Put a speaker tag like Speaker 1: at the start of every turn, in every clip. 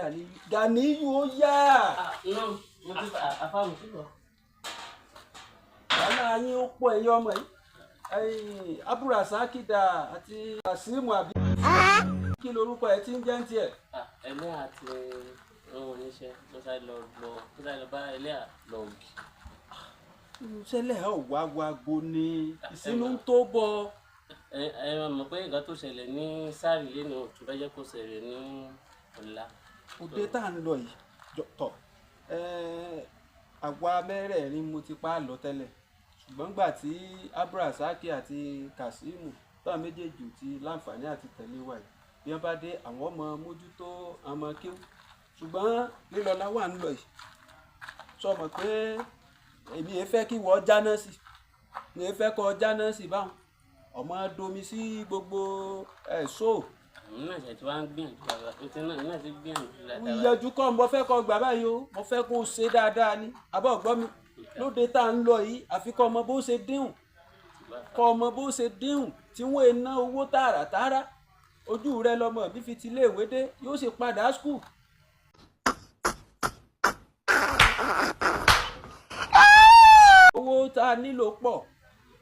Speaker 1: Ganiyu, Ganiyu ó yá.
Speaker 2: Náà mo ti àfa mo ti bọ̀.
Speaker 1: Wàhálà yín ó pọ̀, ẹ̀yin ọmọ yìí. Abúrasaki dà àti Kasimu, àbí kí lorúkọ ẹ tí ń jẹ́ ń tiẹ̀?
Speaker 2: Ẹlẹ́yà àti rán wọn níṣẹ́, mo sáré lọ lọ mo sáré lọ bá ẹlẹ́yà lọ ògì.
Speaker 1: Ṣẹlẹ̀ ọ̀ wá wago ni ìsinú ń tó bọ̀.
Speaker 2: Ẹ ẹ mọ̀ pé nǹkan tó ṣẹlẹ̀ ní sáàrì lẹ́nu òtún fẹ́ jẹ́ kó ṣẹlẹ̀ ní ọ̀la.
Speaker 1: Òde tá à ń lọ yìí tọ̀, àwa mẹ́rẹ̀ẹ̀rin mo ti pa á lọ tẹ́lẹ̀, ṣùgbọ́n gbà tí Abúrasaki àti Kasimu táwọn méjèèjì ò ti láǹfààní àti tẹ̀lé wa yìí, bí wọ́n bá dé, àwọn ọmọ mójútó ọmọ kíw. Ṣùgbọ́n lílọ la wà ń lọ yìí, sọ mọ̀ pé èmi ẹ fẹ́ kí wọ́n jáná sí mi, ẹ fẹ́ kọ́ jáná sí báwọn ọmọ domi sí gbogbo ẹ̀ sóò.
Speaker 2: Àwọn náà ṣe tí wọ́n á gbìyànjú, bàbá ó ti náà náà ti gbìyànjú látara.
Speaker 1: Ìyẹjú kọ́, mo fẹ́ kọ́ gbà báyìí o, mo fẹ́ kó o ṣe dáadáa ni. Àbọ̀ gbọ́ mi, lóde tá à ń lọ yìí, àfi kọ́ ọmọ bó ṣe díhùn, kọ́ ọmọ bó ṣe díhùn tí wọ́n ná owó tààràtààrà. Ojú rẹ lọmọ mi fi ti iléèwé dé, yóò sì padà school. Owó tá a nílò pọ̀,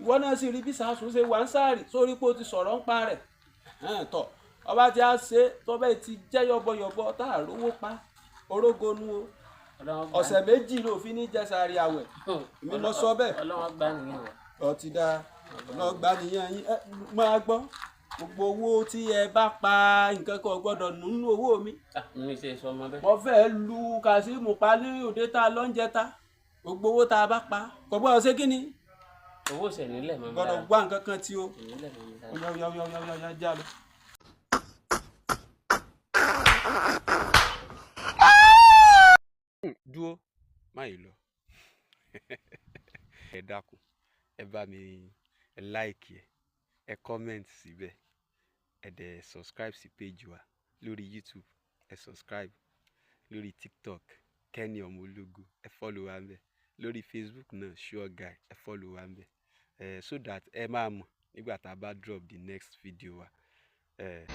Speaker 1: ìwọ náà sì rí bí sàásùn ṣe wà ń sáàrì sórí pé o ti sọ̀rọ̀ ń pa rẹ̀ tọ̀. Ọba tí a ṣe tọ́bẹ̀ ti jẹ́ yọ̀bọ̀yọ̀bọ̀ tá a rówó pa orógonu o, ọ̀sẹ̀ 2 ló fi ní jẹ́sàárì àwẹ̀, èmi lọ sọ bẹ́ẹ̀.
Speaker 2: Ọlọ́wọ́n gbà nìyẹn o.
Speaker 1: Ọ ti da, ọlọ́gbà nìyẹn yín. Ẹ máa gbọ́, gbogbo owó tí ẹ bá pa, nǹkan kan gbọ́dọ̀ nínú owó mi.
Speaker 2: Mi ṣe sọ ọmọ bẹ́ẹ̀.
Speaker 1: Mo fẹ́ lu Kasimu pa ní òde tá a lọ ń jẹta. Gbogbo owó tá a bá pa kò gbọ́dọ̀ ṣe kí ni?
Speaker 2: Owó ṣẹ̀ nílẹ̀ mọ́ mi
Speaker 1: gbọ́dọ̀
Speaker 2: lára.
Speaker 1: Gbá nǹkan kan tí o.
Speaker 2: Nílẹ̀ mọ́ mi lára.
Speaker 1: Yọ yọ yọ yọ yọ, já lọ.
Speaker 3: Dúró, má yìí lọ. Ẹ dákun, ẹ bá mi ẹ like, ẹ comment síbẹ̀, ẹ dẹ̀ subscribe sí page wa lórí YouTube, ẹ subscribe lórí TikTok, Kenny Ọmọ Ológo, ẹ follow wa ńbẹ̀, lórí Facebook náà, Sure Guy, ẹ follow wa ńbẹ̀ ẹ, so that ẹ máa mọ̀ nígbà tá a bá drop the next video wa. Ẹ.